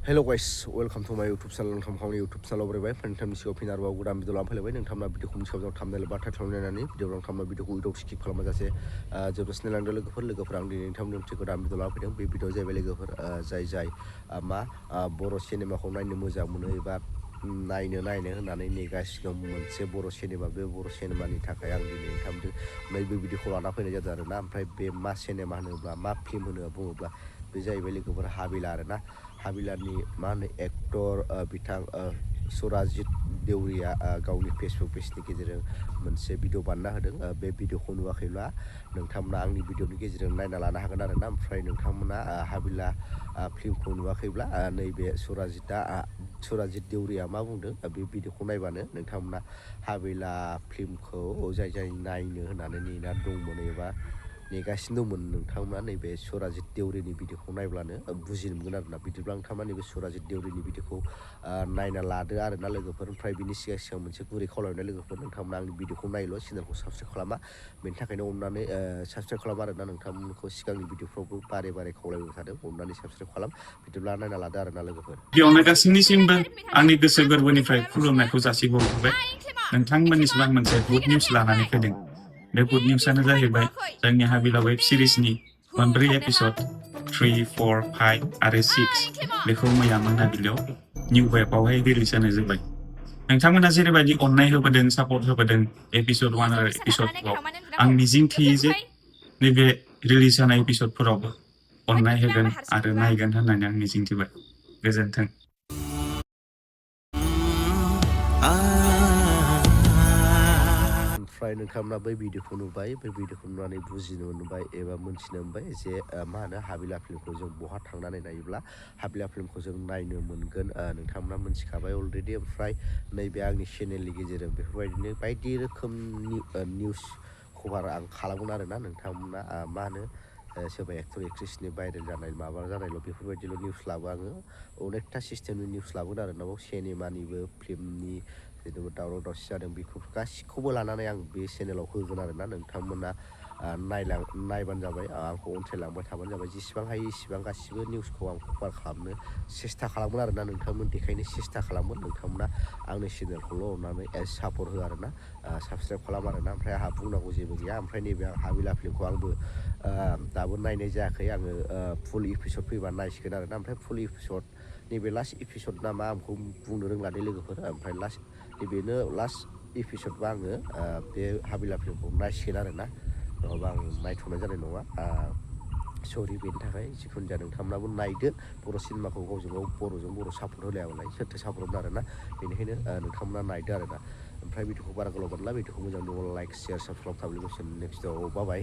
Hello guys, welcome to my YouTube channel. नोंथांमोननि YouTube channel बरायबाय नोंथांनि सिगाङाव फिन आरोबाव गोदान भिडिअ लानानै फैलायबाय नोंथांमोना भिडिअखौ मिथिखाव जों थामनेल बा टाइटल नायनानै भिडिअआव नोंथांमोना भिडिअखौ उइदाव स्किप खालामाजासे जोबजासिम नायलांदों लोगोफोर आं दिनै नोंथांमोननि मोनसे गोदान भिडिअ लानानै फैदों बे भिडिअआ जाहैबाय लोगोफोर जाय मा बर' सिनेमाखौ नायनो मोजां मोनो एबा नायनो होननानै नेगासिनो दं मोनसे बर' सिनेमा बे बर' सिनेमानि थाखाय आं दिनै नोंथांमोनजों नैबे भिडिअखौ लाना फैनाय जादों आरोना ओमफ्राय बे मा सिनेमा होनोब्ला मा फिल्म होनो बुङोब्ला बे जाहैबाय लोगोफोर हाबिला आरोना हाबिलानि मा होनो एक्टर बिथां सुराजित देउरिया गावनि फेसबुक पेजनि गेजेरजों मोनसे भिडिअ बानायना होदों बे भिडिअखौ नुवाखैब्ला नोंथांमोना आंनि भिडिअनि गेजेरजों नायना लानो हागोन आरोना ओमफ्राय नोंथांमोना हाबिला फिल्मखौ नुवाखैब्ला नैबे सुराजित देउरिया मा बुंदों बे भिडिअखौ नायबानो नोंथांमोना हाबिला फिल्मखौ जाय नायनो होननानै नेना दंमोन एबा नेगासिनो दंमोन नोंथांमोना नैबे सुराजित देउरिनि भिडिअखौ नायब्लानो बुजिनो मोनगोन आरोना बिदिब्ला नोंथांमोना नैबे सुराजित देउरिनि भिडिअखौ नायना लादो आरोना लोगोफोर ओमफ्राय बिनि सिगां मोनसे गुरै खावलायनाय लोगोफोर नोंथांमोना आंनि भिडिअखौ नायल' चेनेलखौ साबस्क्राइब खालामा बेनि थाखायनो अननानै साबस्क्राइब खालाम आरोना नोंथांमोनखौ सिगांनि भिडिअफ्रावबो बारे खावलायबाय थादों अननानै साबस्क्राइब खालाम बिदिब्ला नायना लादो आरोना लोगोफोर गिबियावनो गासैनिसिमबो आंनि गोसो गोरबोनिफ्राय खुलुमनायखौ जासिहरबाय नोंथांमोननिसिम आं मोनसे गुड निउस लानानै फैदों बे गुड निउसआनो जाहैबाय जोंनि हाबिला वेब सिरिजनि मोनब्रै एपिसड 3, 4, 5 आरो 6 बेखौ मैया मोनाबिलियाव निउ वेबआवहाय रिलिज जानाय जाबाय नोंथांमोना जेरैबायदि अननाय होबोदों सापर्ट होबोदों एपिसड 1 आरो एपिसड 2 आं मिजिं थियो जे नैबे रिलिज जानाय एपिसडफोरावबो अननाय होगोन आरो नायगोन होननानै आं मिजिं थिबाय गोजोन्थों ओमफ्राय नोंथांमोना बै भिडिअखौ नुबाय बै भिडिअखौ नुनानै बुजिनो मोनबाय एबा मोनथिनो मोनबाय जे मा होनो हाबिला फिल्मखौ जों बहा थांनानै नायोब्ला हाबिला फिल्मखौ जों नायनो मोनगोन नोंथांमोना मोनथिखाबाय अलरेडि ओमफ्राय नैबे आंनि चेनेलनि गेजेरजों बेफोरबायदिनो बायदि रोखोमनि निउस कभार आं खालामगोन आरोना नोंथांमोना मा होनो सोरबा एक्टर एक्ट्रिसनि भाइरेल जानाय माबा जानायल' बेफोरबायदिल' निउस लाबो आङो अनेकथा सिस्टेमनि निउस लाबोगोन आरोना सिनेमानिबो फिल्मनि जेनेबा दावराव दावसि जादों बेखौ गासिखौबो लानानै आं बे चेनेलाव होगोन आरोना नोंथांमोना नायबानो जाबाय आंखौ अनसायलांबाय थाबानो जाबाय जेसेबां हायो इसेबां गासिबो निउसखौ आं कभार खालामनो सेस्था खालामगोन आरोना नोंथांमोन देखायनो सेस्था खालामगोन नोंथांमोना आंनि चेनेलखौल' अननानै सापर्ट हो आरोना साबस्क्राइब खालाम आरोना ओमफ्राय आंहा बुंनांगौ जेबो गैया ओमफ्राय नैबे हाबिला फिल्मखौ आंबो दाबो नायनाय जायाखै आङो फुल एपिसड फैबा नायसिगोन आरोना ओमफ्राय फुल एपिसड नैबे लास्ट एपिसड ना मा आंखौ बुंनो रोंला दे लोगोफोर ओमफ्राय नैबेनो लास्ट एपिसडबा आङो बे हाबिला फिल्मखौ नायसिगोन आरोना नङाबा आं नायथ'नाय जानाय नङा सरि बेनि थाखाय जिखुनु जाया नोंथांमोनाबो नायदो बर' सिनेमाखौ गावजों गाव बर'जों बर' सापर्ट होलायाबालाय सोरथो सापर्ट होनो आरोना बेनिखायनो नोंथांमोना नायदो आरोना ओमफ्राय भिडिअखौ बारा गोलाव बानायला भिडिअखौ मोजां दङ लाइक शेयार साबस्क्राइब खालामनानै नेक्स्ट भिडिअआव बाय